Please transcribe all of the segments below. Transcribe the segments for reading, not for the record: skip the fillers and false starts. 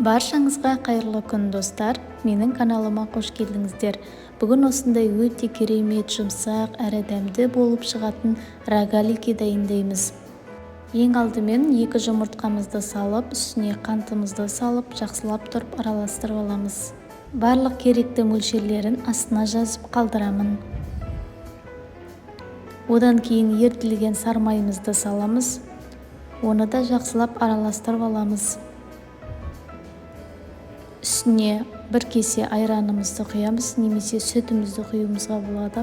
Баршаңызға қайырлы күн, достар! Менің каналыма қош келдіңіздер. Бүгін осындай өте керемет, жұмсақ әрі дәмді болып шығатын рогалики дайындаймыз. Ең алдымен 2 жұмыртқамызды салып, үстіне қантымызды салып, жақсылап тұрып араластырып аламыз. Барлық керекті мөлшерлерін астына жазып қалдырамын. Одан кейін ерітілген сармайымызды саламыз. Оны да жақсылап араластырып аламыз. Үстіне 1 кесе айранымызды құямыз, немесе сүтімізді құюымызға болады.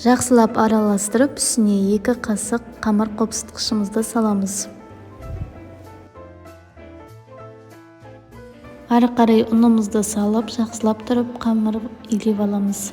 Жақсылап араластырып, үстіне 2 қасық қамыр қопсытқышымызды саламыз. Ары қарай ұнымызды салып, жақсылап тұрып қамыр илеп аламыз.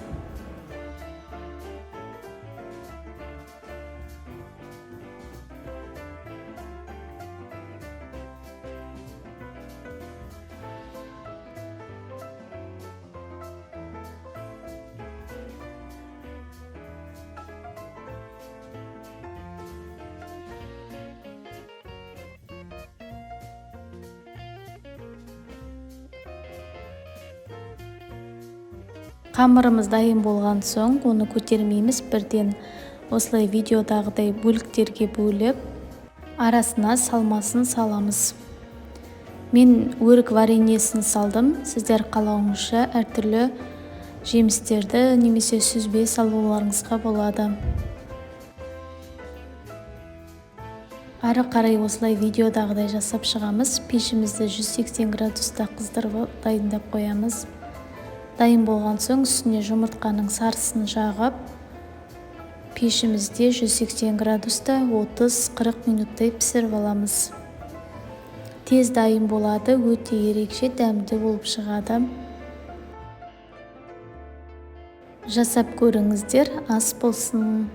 Қамырымыз дайын болған соң, оны көтермейміз, бірден осылай видеодағыдай бөліктерге бөліп, арасына салмасын саламыз. Мен өрік вареньесін салдым. Сіздер қалауыңызша әртүрлі жемістерді немесе сүзбе салуларыңызға болады. Ары қарай осылай видеодағыдай жасап шығамыз. Пешімізді 180 градуста қыздырып дайындап қоямыз. Дайын болған соң үстіне жұмыртқаның сарысын жағып, пешімізде 180 градуста 30-40 минуттай пісіріп аламыз. Тез дайын болады, өте ерекше дәмді болып шығады. Жасап көріңіздер, ас болсын.